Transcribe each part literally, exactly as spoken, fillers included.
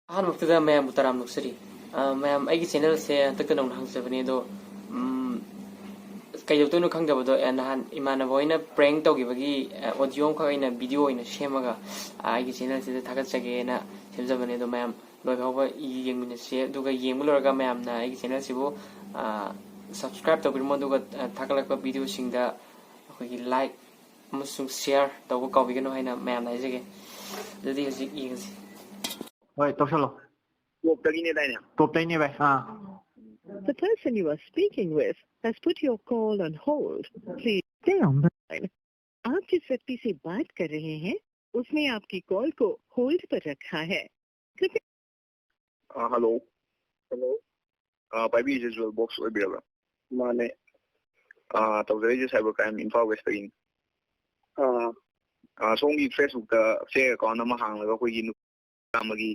ꯑꯍꯥꯟꯕꯃꯛꯇꯗ ꯃꯌꯥꯝꯕꯨ ꯇꯔꯥꯝꯅ ꯑꯣꯛꯆꯔꯤ꯫ ꯑ, ꯃꯌꯥꯝ, ꯑꯩꯒꯤ channelꯁꯦ ꯍꯟꯗꯛꯇ ꯅꯧꯅ ꯍꯥꯡꯖꯕꯅꯦ, ꯑꯗꯣ, ꯎꯝ, ꯀꯩꯗꯧꯗꯣꯏꯅꯣ ꯈꯪꯗꯕꯗꯣ, ꯑꯦ, ꯅꯍꯥꯟ ꯏꯃꯥꯟꯅꯕ ꯍꯣꯏꯅ prank ꯇꯧꯈꯤꯕꯒꯤ, ꯑ, audio ꯑꯃꯈꯛ ꯑꯩꯅ video ꯑꯣꯏꯅ ꯁꯦꯝꯃꯒ, ꯑ, ꯑꯩꯒꯤ channelꯁꯤꯗ ꯊꯥꯒꯠꯆꯒꯦꯅ ꯁꯦꯝꯖꯕꯅꯦ꯫ ꯑꯗꯣ ꯃꯌꯥꯝ ꯂꯣꯏ ꯐꯥꯎꯕ ꯌꯦꯡꯃꯤꯟꯅꯁꯤ꯫ ꯑꯗꯨꯒ ꯌꯦꯡꯕ ꯂꯣꯏꯔꯒ ꯃꯌꯥꯝꯅ ꯑꯩꯒꯤ channelꯁꯤꯕꯨ, ꯑ, subscribe ꯇꯧꯕꯤꯔꯝꯃꯣ, ꯑꯗꯨꯒ, ꯑ, ꯊꯥꯒꯠꯂꯛꯄ videoꯁꯤꯡꯗ ꯑꯩꯈꯣꯏꯒꯤ like ꯑꯃꯁꯨꯡ share ꯇꯧꯕ ꯀꯥꯎꯕꯤꯒꯅꯨ ꯍꯥꯏꯅ ꯃꯌꯥꯝꯗ ꯍꯥꯏꯖꯒꯦ꯫ ꯑꯗꯨꯗꯤ ꯍꯧꯖꯤꯛ ꯌꯦꯡꯉꯁꯤ꯫ ꯍꯣꯏ, ꯇꯧꯁꯜꯂꯣ꯫ Topꯇꯒꯤꯅꯦꯗꯥꯏꯅꯦ? Topꯇꯩꯅꯦ ꯚꯥꯏ꯫ ꯑꯥ꯫ The person you are speaking with has put your call on hold. Please stay on the line. आप जिस व्यक्ति से बात कर रहे हैं, उसने आपकी कॉल को होल्ड पर रखा है। कृपया ꯑ, hello꯫ Hello꯫ ꯑ, ꯄꯥꯏꯕꯤꯔꯤꯁꯦ Jewel Box ꯑꯣꯏꯕꯤꯔꯕ꯭ꯔꯥ? ꯃꯥꯅꯦ꯫ ꯑ, ꯇꯧꯖꯔꯛꯏꯁꯦ Cyber Crime Imphal Westꯇꯒꯤꯅꯤ꯫ ꯑꯥ꯫ ꯑ, ꯁꯣꯝꯒꯤ Facebookꯇ fake account ꯑꯃ ꯍꯥꯡꯂꯒ ꯑꯩꯈꯣꯏꯒꯤ ꯅꯨꯄꯥ ꯑꯃꯒꯤ,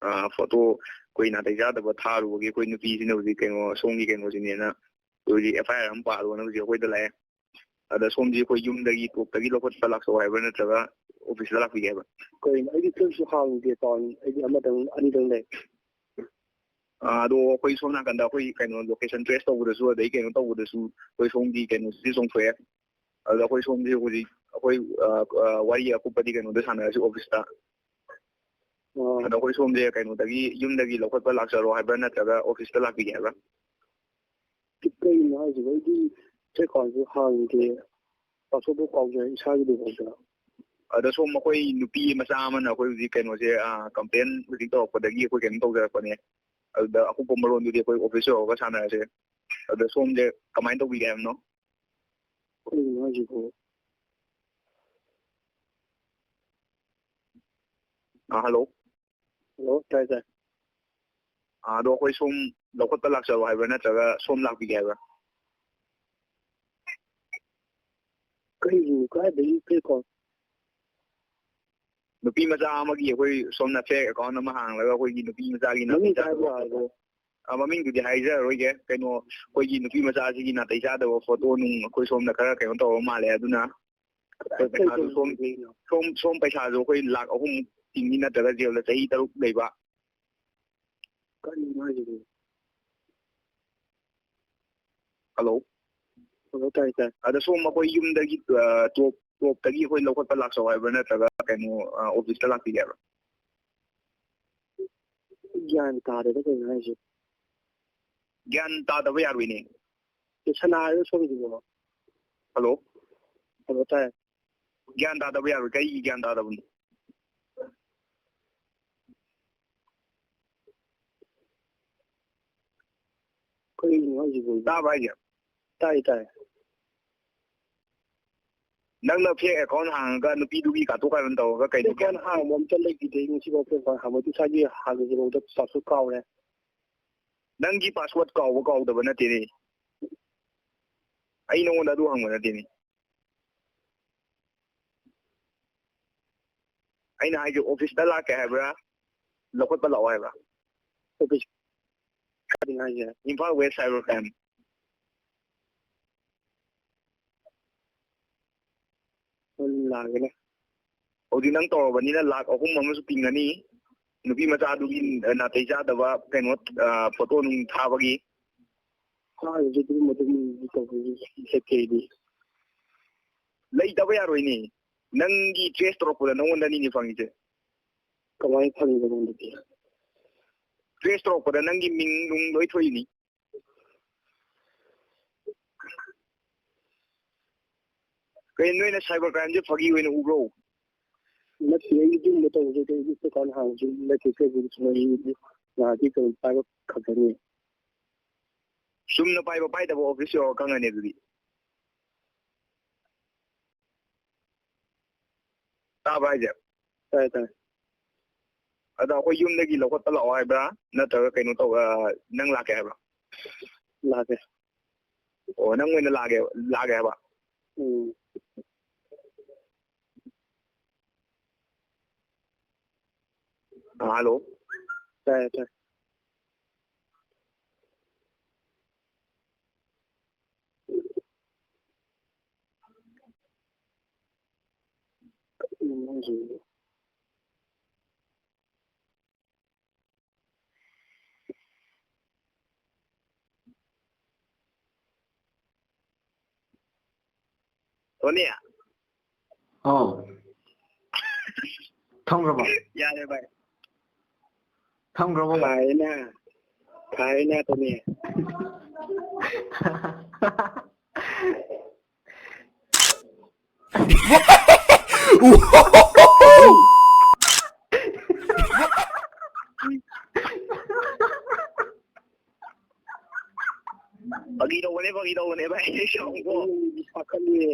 ꯑ, photo ꯑꯩꯈꯣꯏ ꯅꯥꯇꯩ ꯆꯥꯗꯕ ꯊꯥꯔꯨꯕꯒꯤ ꯑꯩꯈꯣꯏ ꯅꯨꯄꯤꯁꯤꯅ ꯍꯧꯖꯤꯛ ꯀꯩꯅꯣ, ꯁꯣꯝꯒꯤ ꯀꯩꯅꯣꯁꯤꯅꯦꯅ ꯍꯧꯖꯤꯛ F I R ꯑꯃ ꯄꯥꯜꯂꯣꯅ ꯍꯧꯖꯤꯛ ꯑꯩꯈꯣꯏꯗ ꯂꯥꯛꯑꯦ꯫ ꯑꯗ ꯁꯣꯝꯁꯤ ꯑꯩꯈꯣꯏ ꯌꯨꯝꯗꯒꯤ, ꯇꯣꯞꯇꯒꯤ ꯂꯧꯈꯠꯄ ꯂꯥꯛꯆꯧ ꯍꯥꯏꯕ꯭ꯔꯥ, ꯅꯠꯇ꯭ꯔꯒ officeꯇ ꯂꯥꯛꯄꯤꯒꯦ ꯍꯥꯏꯕ꯭ꯔꯥ? ꯀꯩꯅꯣ, ꯑꯩꯗꯤ ꯀꯔꯤꯁꯨ ꯍꯥꯡꯗꯦ account, ꯑꯩꯗꯤ ꯑꯃꯇꯪ, ꯑꯅꯤꯗꯪ ꯂꯩ꯫ ꯑꯥ, ꯑꯗꯣ ꯑꯩꯈꯣꯏ ꯁꯣꯝ ꯅꯥꯀꯟꯗ ꯑꯩꯈꯣꯏ ꯀꯩꯅꯣ, location trace ꯇꯧꯕꯗꯁꯨ, ꯑꯗꯩ ꯀꯩꯅꯣ ꯇꯧꯕꯗꯁꯨ ꯑꯩꯈꯣꯏ ꯁꯣꯝꯒꯤ ꯀꯩꯅꯣꯁꯤꯗꯤ ꯆꯣꯡꯊꯣꯛꯑꯦ꯫ ꯑꯗꯨꯗ ꯑꯩꯈꯣꯏ ꯁꯣꯝꯁꯤ ꯍꯧꯖꯤꯛ ꯑꯩꯈꯣꯏ, ꯑꯥ, ꯑꯥ, ꯋꯥꯔꯤ ꯑꯀꯨꯞꯄꯗꯤ ꯀꯩꯅꯣꯗ ꯁꯥꯟꯅꯔꯁꯤ, officeꯇ꯫ ꯑꯣ꯫ ꯑꯗꯣ ꯑꯩꯈꯣꯏ ꯁꯣꯝꯁꯦ ꯀꯩꯅꯣꯗꯒꯤ, ꯌꯨꯝꯗꯒꯤ ꯂꯧꯈꯠꯄ ꯂꯥꯛꯆꯔꯣ ꯍꯥꯏꯕ꯭ꯔꯥ, ꯅꯠꯇ꯭ꯔꯒ officeꯇ ꯂꯥꯛꯄꯤꯒꯦ ꯍꯥꯏꯕ꯭ꯔꯥ? ꯀꯩꯅꯣ ꯍꯥꯏꯁꯤꯕꯣ? ꯑꯩꯗꯤ check accountꯁꯨ ꯍꯥꯡꯗꯦ, passwordꯐꯥꯎ ꯀꯥꯎꯖꯩ ꯏꯁꯥꯒꯤꯗꯨꯐꯥꯎꯗ꯫ ꯑꯗ ꯁꯣꯝ ꯑꯩꯈꯣꯏ ꯅꯨꯄꯤ ꯃꯆꯥ ꯑꯃꯅ ꯑꯩꯈꯣꯏ ꯍꯧꯖꯤꯛ ꯀꯩꯅꯣꯁꯦ, ꯑ, complain ꯍꯧꯖꯤꯛ ꯇꯧꯔꯛꯄꯗꯒꯤ ꯑꯩꯈꯣꯏ ꯀꯩꯅꯣ ꯇꯧꯖꯔꯛꯄꯅꯦ꯫ ꯑꯗꯨꯗ ꯑꯀꯨꯞꯄ ꯃꯔꯣꯟꯗꯨꯗꯤ ꯑꯩꯈꯣꯏ office ꯌꯧꯔꯒ ꯁꯥꯟꯅꯔꯁꯦ꯫ ꯑꯗ ꯁꯣꯝꯁꯦ ꯀꯃꯥꯏꯅ ꯇꯧꯕꯤꯒꯦ ꯍꯥꯏꯕꯅꯣ? ꯀꯩꯅꯣ ꯍꯥꯏꯁꯤꯕꯣ? ꯑ, hello꯫ Hello, ꯇꯥꯏ, ꯇꯥꯏ꯫ ꯑ, ꯑꯗꯣ ꯑꯩꯈꯣꯏ ꯁꯣꯝ ꯂꯧꯈꯠꯄ ꯂꯥꯛꯆꯔꯣ ꯍꯥꯏꯕ꯭ꯔꯥ, ꯅꯠꯇ꯭ꯔꯒ ꯁꯣꯝ ꯂꯥꯛꯄꯤꯒꯦ ꯍꯥꯏꯕ꯭ꯔꯥ? ꯀꯩꯒꯤꯅꯣ, ꯀꯥꯏꯗꯒꯤ fake account? ꯅꯨꯄꯤ ꯃꯆꯥ ꯑꯃꯒꯤ ꯑꯩꯈꯣꯏ ꯁꯣꯝꯅ fake account ꯑꯃ ꯍꯥꯡꯂꯒ ꯑꯩꯈꯣꯏꯒꯤ ꯅꯨꯄꯤ ꯃꯆꯥꯒꯤ ꯃꯃꯤꯡ ꯅꯥꯄꯤ ꯍꯥꯏꯕ ꯆꯥꯗꯕ ꯌꯥꯔꯕꯣ? ꯑ, ꯃꯃꯤꯡꯗꯨꯗꯤ ꯍꯥꯏꯖꯔꯔꯣꯏꯒꯦ꯫ ꯀꯩꯅꯣ, ꯑꯩꯈꯣꯏꯒꯤ ꯅꯨꯄꯤ ꯃꯆꯥꯁꯤꯒꯤ ꯅꯥꯇꯩ ꯆꯥꯗꯕ photo ꯅꯨꯡ ꯑꯩꯈꯣꯏ ꯁꯣꯝꯗ ꯈꯔ ꯀꯩꯅꯣ ꯇꯧꯕ ꯃꯥꯜꯂꯦ, ꯑꯗꯨꯅ ꯀꯩ ꯄꯩꯁꯥꯗꯨ ꯁꯣꯝ, ꯇꯧꯔꯤꯅꯣ? ꯁꯣꯝ, ꯁꯣꯝ ꯄꯩꯁꯥꯁꯨ ꯑꯩꯈꯣꯏ ꯂꯥꯈ ꯑꯍꯨꯝ ꯇꯤꯡꯅꯤ, ꯅꯠꯇ꯭ꯔꯒ ꯖꯦꯜꯗ ꯆꯍꯤ ꯇꯔꯨꯛ ꯂꯩꯕ꯫ ꯀꯔꯤꯅꯣ ꯍꯥꯏꯁꯤꯕꯣ? ꯍꯜꯂꯣ꯫ ꯍꯜꯂꯣ, ꯇꯥꯏ, ꯇꯥꯏ꯫ ꯑꯗ ꯁꯣꯝ ꯑꯩꯈꯣꯏ ꯌꯨꯝꯗꯒꯤ, ꯑ, ꯇꯣꯞ-, ꯇꯣꯞꯇꯒꯤ ꯑꯩꯈꯣꯏ ꯂꯧꯈꯠꯄ ꯂꯥꯛꯆꯧ ꯍꯥꯏꯕ꯭ꯔꯥ, ꯅꯠꯇ꯭ꯔꯒ ꯀꯩꯅꯣ, ꯑ, ꯑꯣꯐꯤꯁꯇ ꯂꯥꯛꯄꯤꯒꯦ ꯍꯥꯏꯕ꯭ꯔꯥ? ꯒ꯭ꯌꯥꯟ ꯇꯥꯗꯦꯗ, ꯀꯩꯅꯣ ꯍꯥꯏꯁꯦ? ꯒ꯭ꯌꯥꯟ ꯇꯥꯗꯕ ꯌꯥꯔꯣꯏꯅꯦ꯫ ꯑꯦ, ꯁꯅꯥ ꯍꯥꯏꯕ ꯁꯣꯝꯒꯤꯗꯨꯕꯣ? ꯍꯜꯂꯣ꯫ ꯍꯜꯂꯣ, ꯇꯥꯏ꯫ ꯒ꯭ꯌꯥꯟ ꯇꯥꯗꯕ ꯌꯥꯔꯣꯏ꯫ ꯀꯩꯒꯤ ꯒ꯭ꯌꯥꯟ ꯇꯥꯗꯕꯅꯣ? ꯀꯔꯤꯅꯣ ꯍꯥꯏꯁꯤꯕꯣ? ꯇꯥꯕ꯭ꯔꯥ ꯍꯥꯏꯁꯦ? ꯇꯥꯏ, ꯇꯥꯏ꯫ ꯅꯪꯅ fake account ꯍꯥꯡꯉꯒ ꯅꯨꯄꯤꯗꯨꯒꯤ ꯀꯥꯇꯨ ꯀꯥꯔꯟ ꯇꯧꯔꯒ ꯀꯩꯅꯣ? Fake account ꯍꯥꯡꯕ ꯑꯝꯇ ꯂꯩꯈꯤꯗꯦ꯫ ꯉꯁꯤꯐꯥꯎ fake account ꯍꯥꯡꯕ, ꯏꯁꯥꯒꯤ ꯍꯥꯟꯅꯒꯤ ꯐꯥꯎꯗ password ꯀꯥꯎꯔꯦ꯫ ꯅꯪꯒꯤ password ꯀꯥꯎꯕ ꯀꯥꯎꯗꯕ ꯅꯠꯇꯦꯅꯦ꯫ ꯑꯩ ꯅꯉꯣꯟꯗ ꯑꯗꯨ ꯍꯪꯕ ꯅꯠꯇꯦꯅꯦ꯫ ꯑꯩꯅ ꯍꯥꯏꯁꯦ, ꯑꯣꯐꯤꯁꯇ ꯂꯥꯛꯀꯦ ꯍꯥꯏꯕ꯭ꯔꯥ, ꯂꯧꯈꯠꯄ ꯂꯥꯛꯑꯣ ꯍꯥꯏꯕ꯭ꯔꯥ? ꯑꯣꯐꯤꯁ ꯀꯥꯏꯗꯅꯣ ꯍꯥꯏꯁꯦ? Imphal West Cyber Crime꯫ ꯍꯣꯏ, ꯂꯥꯛꯑꯒꯦꯅꯦ꯫ ꯍꯧꯖꯤꯛ ꯅꯪ ꯇꯧꯔꯕꯅꯤꯅ ꯂꯥꯛ ꯑꯍꯨꯝ ꯑꯃꯁꯨ ꯇꯤꯡꯒꯅꯤ꯫ ꯅꯨꯄꯤ ꯃꯆꯥꯗꯨꯒꯤ ꯅꯥꯇꯩ ꯆꯥꯗꯕ ꯀꯩꯅꯣ, ꯑ, ꯐꯣꯇꯣ ꯅꯨꯡ ꯊꯥꯕꯒꯤ꯫ ꯍꯥꯏꯔꯤꯁꯦ ꯑꯗꯨꯒꯨꯝꯕꯗꯨ ꯇꯧꯕꯒꯤ ꯆꯠꯀꯦ ꯑꯩꯗꯤ꯫ ꯂꯩꯇꯕ ꯌꯥꯔꯣꯏꯅꯦ꯫ ꯅꯪꯒꯤ trace ꯇꯧꯔꯛꯄꯗ ꯅꯉꯣꯟꯗꯅꯤꯅꯦ ꯐꯪꯉꯤꯁꯦ꯫ ꯀꯃꯥꯏꯅ ꯐꯪꯉꯤꯕ ꯅꯉꯣꯟꯗꯗꯤ? Trace ꯇꯧꯔꯛꯄꯗ ꯅꯪꯒꯤ ꯃꯤꯡ ꯅꯨꯡ ꯂꯣꯏ ꯊꯣꯛꯏꯅꯤ꯫ ꯀꯩꯅꯣ, ꯅꯣꯏꯅ cyber crimeꯁꯦ ꯐꯥꯒꯤ ꯑꯣꯏꯅ ꯎꯕ꯭ꯔꯣ? ꯅꯠꯇꯦ, ꯑꯩ ꯑꯗꯨꯒꯨꯝꯕ ꯇꯧꯕꯗꯣ, ꯑꯩ account ꯍꯥꯡꯕꯁꯨ ꯅꯠꯇꯦ, Facebook ꯁꯨ ꯑꯩ ꯉꯥꯏꯍꯥꯛꯀꯤ ꯀꯩꯅꯣ ꯄꯥꯏꯕ ꯈꯛꯇꯅꯤ꯫ ꯆꯨꯝꯅ ꯄꯥꯏꯕ ꯄꯥꯏꯗꯕ ꯑꯣꯐꯤꯁ ꯌꯧꯔ ꯈꯪꯉꯅꯤ ꯑꯗꯨꯗꯤ꯫ ꯇꯥꯕ꯭ꯔꯥ ꯍꯥꯏꯁꯦ? ꯇꯥꯏ, ꯇꯥꯏ꯫ ꯑꯗ ꯑꯩꯈꯣꯏ ꯌꯨꯝꯗꯒꯤ ꯂꯧꯈꯠꯄ ꯂꯥꯛꯑꯣ ꯍꯥꯏꯕ꯭ꯔꯥ, ꯅꯠꯇ꯭ꯔꯒ ꯀꯩꯅꯣ ꯇꯧ-, ꯑ, ꯅꯪ ꯂꯥꯛꯀꯦ ꯍꯥꯏꯕ꯭ꯔꯥ? ꯂꯥꯛꯀꯦ꯫ ꯑꯣ, ꯅꯪ ꯑꯣꯏꯅ ꯂꯥꯛꯑꯒꯦ, ꯂꯥꯛꯑꯒꯦ ꯍꯥꯏꯕ? ꯎꯝ꯫ ꯑ, ꯍꯜꯂꯣ꯫ ꯇꯥꯏ, ꯇꯥꯏ꯫ ꯀꯔꯤꯅꯣ ꯍꯥꯏꯁꯤꯕꯣ? ꯇꯣꯅꯤ꯫ ꯑꯧ꯫ ꯊꯝꯈ꯭ꯔꯕꯣ? ꯌꯥꯔꯦ ꯚꯥꯏ꯫ ꯊꯝꯈ꯭ꯔꯕꯣ? ꯐꯔꯦꯅꯦ꯫ ꯐꯔꯦꯅꯦ ꯇꯣꯅꯤ꯫ ꯐꯥꯒꯤ ꯇꯧꯕꯅꯦ, ꯐꯥꯒꯤ ꯇꯧꯕꯅꯦ ꯚꯥꯏ꯫ ꯄꯥꯈꯠꯂꯦ꯫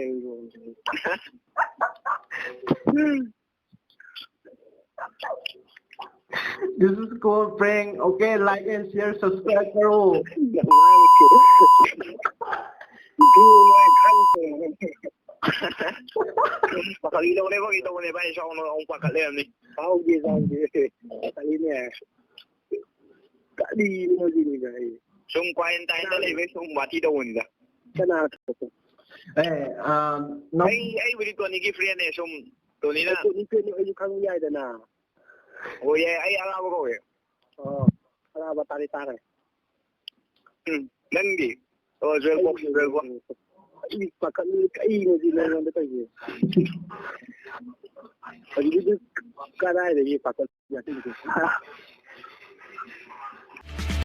This is called prank. Okay, like and share, subscribe करो. ꯐꯥꯒꯤ ꯇꯧꯕꯅꯦ, ꯐꯥꯒꯤ ꯇꯧꯕꯅꯦ ꯚꯥꯏ꯫ ꯁꯥꯎꯅꯨ, ꯑꯃꯨꯛ ꯄꯥꯈꯠ ꯂꯩꯔꯝꯅꯤ꯫ ꯁꯥꯎꯗꯦ, ꯁꯥꯎꯗꯦ꯫ ꯐꯥꯒꯤꯅꯦ꯫ ꯀꯔꯤꯅꯣ ꯁꯤꯅꯤꯗ ꯑꯩ꯫ ꯁꯨꯝ quarantine ꯗ ꯂꯩꯕꯩ ꯁꯨꯝ ꯋꯥꯊꯤ ꯇꯧꯕꯅꯤꯗ꯫ ꯀꯅꯥ? ꯑꯦ, ꯑꯥ, ꯅꯪ ꯑꯩ, ꯑꯩꯕꯨꯗꯤ ꯇꯣꯅꯤꯒꯤ friend ꯅꯦ, ꯁꯨꯝ ꯇꯣꯅꯤꯅ꯫ ꯑꯩ ꯇꯣꯅꯤ friend ꯅꯦ, ꯑꯩꯁꯨ ꯈꯪꯕ ꯌꯥꯏꯗꯅ꯫ ꯑꯣ, ꯌꯥꯏ, ꯑꯩ ꯑꯔꯥꯕ ꯀꯧꯋꯦ꯫ ꯑꯣ, ꯑꯔꯥꯕ ꯇꯥꯔꯦ, ꯇꯥꯔꯦ꯫ ꯎꯝ, ꯅꯪꯗꯤ? ꯑꯣ, ꯖꯣꯌꯦꯜ ꯀꯧ, ꯖꯣꯌꯦꯜ ꯀꯧ꯫ ꯑꯩ ꯄꯥꯈꯠꯂꯤ, ꯀꯩꯅꯣ ꯁꯤ ꯅꯉꯣꯟꯗ ꯇꯧꯔꯤꯁꯦ? ꯍꯧꯖꯤꯛꯀꯤꯗꯨ ꯀꯗꯥꯏꯗꯒꯤ ꯄꯥꯈꯠ-,